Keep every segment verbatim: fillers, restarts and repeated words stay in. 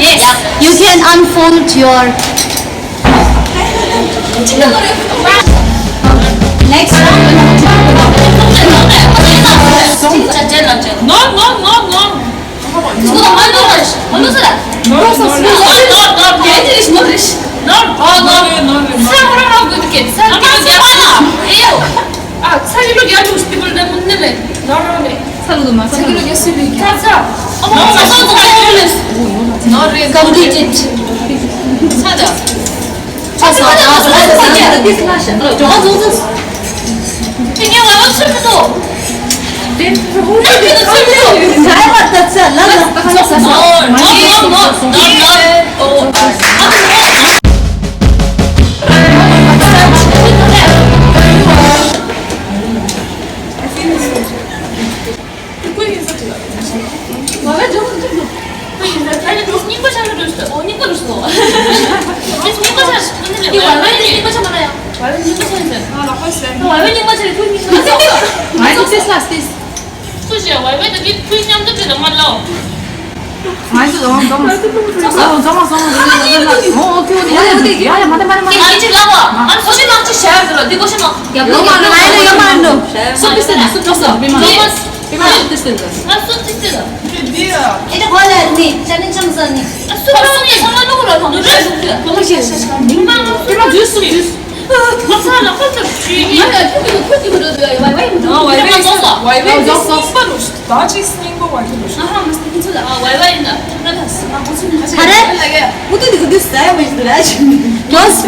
Yes. You can unfold your next one. No, no, no, no. Completed.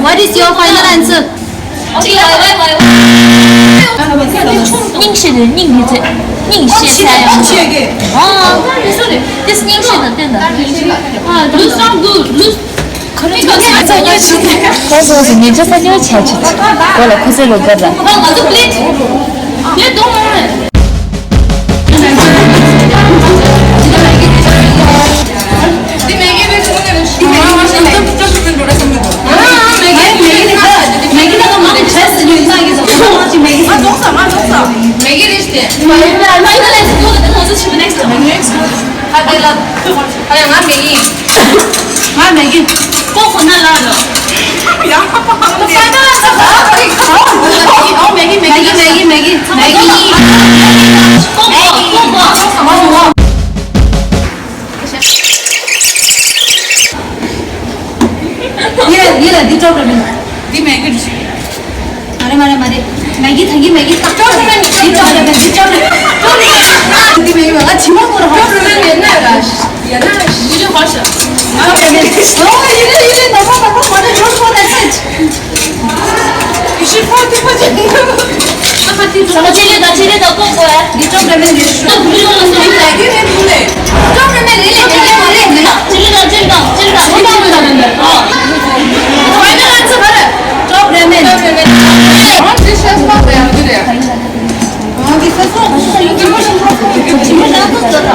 What is your final answer? སྙིང་ཤེས་ནས་སྙིང་གི་ཚེ། སྙིང་ཤེས་ས་ཡོང་། ཨ། དེ་སྙིང་ཤེས་དང་བསྟན་དང་། ཨ། ལུས་སང་དུ་ལུས། ཁོ་རང་ཚོ་ཉིན་ཆ་ས་ཉོ་བྱ་ཆེ་ཆེ། གོ་ལ་ཁོ་ཚོའི་ལོ་གར་ར། ང་ཚོ་པླེ་ཊི། ཡོད་དོ་མ་རེད། ཡིན་ལ་ཡིན་ལ་འདི་སྐྲོག་རེད་མིན། འདི་མེག་གི་རེད། མ་རེད་མ་རེད་མ་རེད། མེག་གི་ད་གི་མེག་གི་ད་སྐྲོག་རེད་མིན། འདི་སྐྲོག་རེད་མིན། འདི་སྐྲོག་རེད། སྐྲོག་རེད། འདི་མེག་གི་མ་ང་ཇི་མ་མོ་ར་ཧོ། སྐྲོག་རེད་མིན། ཡིན་ན་ར་ཡིན་ན་འདི་རེད་ཧོ་ཤ། ང་མེག་གི་རེད། ཨོ་ཡིན་ལ་ཡིན་ལ་ནོ་མ་ནོ་མ་ནོ་ཇོ་ཤོ་ད་སེ། ཡི་ཤི་ཕོ་ཏི་ཕོ་ཏི། ས་ཆེ་ལེ་ད་ཆེ་ལེ་ད་ཀོ་ཀོ་ཨ། འདི་ཅོག་ར་མེན་རེད་ཤོ། ཅོག་ར་མེན་རེད་ལེ་ལེ་ལེ་ལེ། ཆེ་ལེ་ད་ཆེ་ལེ་ད་ཆེ་ལེ་ད་ཆེ་ལེ་ད། ཕའི་ནལ་ཨན་སར་ག་རེ། ཅོག་ར་མེན། ཨང་འདི་ཤ་སྨག་པ་ཡང་འདི་རེད། ཨང་འདི་ས་སོ་ཅི་མ་ཤ་ཁ་ཅི་མ་ཤ་ཁ་ཟ་ད།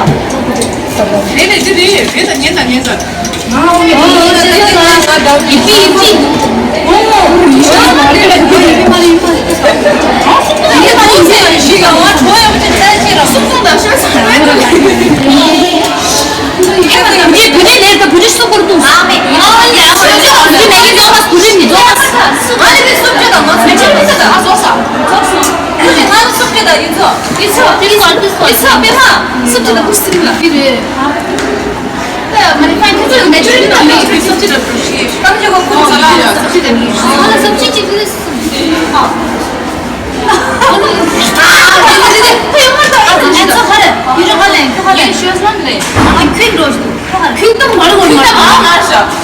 རེད་ལེ་འདི་རེད་རེད་ད་ཉན་ད་ཉན་ད།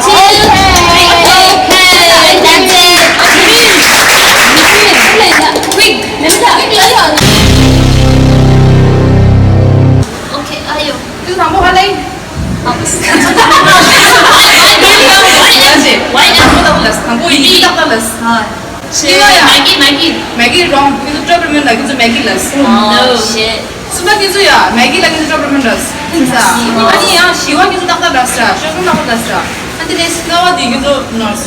Two, three, okay, that's it. Quick. Maggie ལགས། Oh, shit. གསུམ་པ་ཁྱེད་ཚོ་ཡ། Maggie ལགས་ཁྱེད་ཚོ་top ramen ལགས། ཨ་ནི་ཡང་བཞི་པ་ཁྱེད་ཚོ་ཏག་ཏག་ལགས་ར། ཤོག་ཁུ་ཏག་ཏག་ལགས་ར། ཨ་ནི་དེ་ནས་ལྔ་པ་དེ་ཁྱེད་ཚོ་nurse།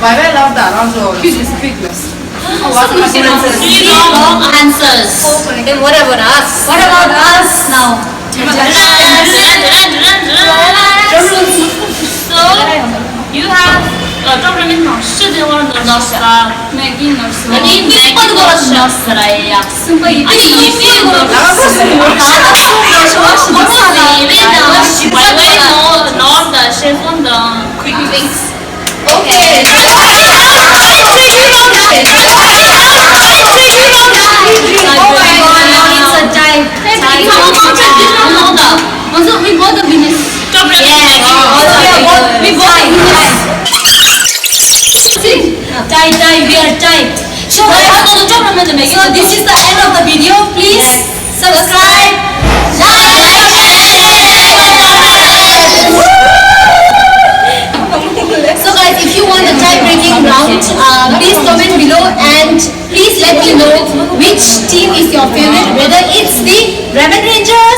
Bye bye love ད་རང་ཚོ་ཁྱེད་ཚོ་speak ལགས། What's the answers? Wrong answers. Then what about us? What about us now? Run, run, run, run, run. So, you have, uh, top ramen དང་ཤི་དེ་བར་ནོར་ནོར་ས། Maggie ནོར་ས། Maggie ནོར་ས་ར་ཡ། སུམ་པ་ཡི་དེ་ཡི་ཕི་ནོར་ས། ནོར་ས་ནོར་ས་ནོར་ས་ནོར་ས། Quick fix. Okay. It's a tie. We both the winners. Yes. We both the winners. See? Tie, tie, we are tied. So, guys, so this is the end of the video. Please subscribe, like, share. So guys, if you want the tie breaking round, uh, please comment below and please let me know which team is your favorite, whether it's the Ramen Ranger